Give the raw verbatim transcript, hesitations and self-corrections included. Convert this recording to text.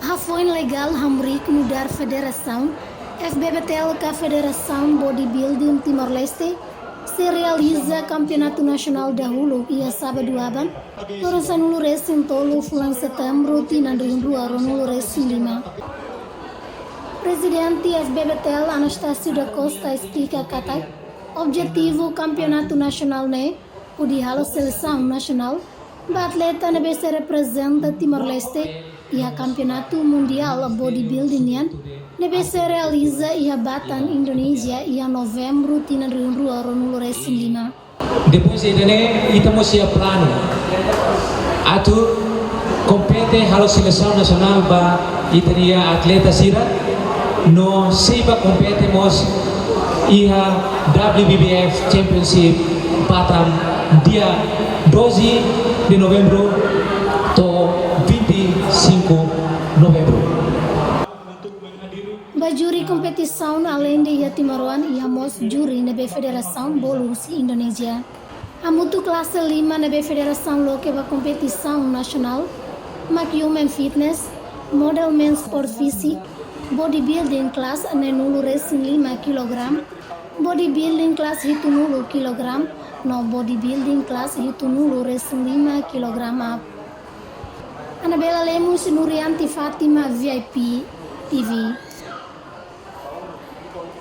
Hafoin legál hamriik nu'udar federasaun, F B B T L ka Federasaun Bodybuilding Timor-Leste sei realiza Kampeonatu Nasionál dahuluk iha sábadu aban, loron sanulu-resin-tolu fulan Setembru tinan rihun rua ruanulu-resin-lima. Prezidente F B B T L Anastácio da Costa esplika katak, objetivu Kampeonatu Nasionál ne'e hodi halo selesaun nasionál ba atleta ne'ebé sei reprezenta Timor-Leste iha Kampeonatu Mundiál Bodybuilding nian ne'ebé sei realiza iha Batam, Indonézia, iha Novembru tinan rihun rua ruanulu-resin-lima. Depois de ida-ne'e, ita mós iha planu atu kompete halo selesaun nasionál ba ita-nia atleta sira, no sei bá kompete mós iha W B B F Championship Batam, dia doze de Novembro to'o vinte e cinco Novembro. Ba júri kompetisaun, aleinde iha timoroan, iha mós júri ne'ebé federasaun bolu husi Indonézia. Hamutuk klase lima ne'ebé federasaun loke ba kompetisaun nasionál mak Human Fitness, Model Men's Sport Physique, Bodybuilding class neenulu-resin-lima kilogram, Bodybuilding class hitunulu kilogram, no Bodybuilding class hitunulu-resin-lima kilogram up. Anabela Lemos, Nurianti Fátima, V I P T V.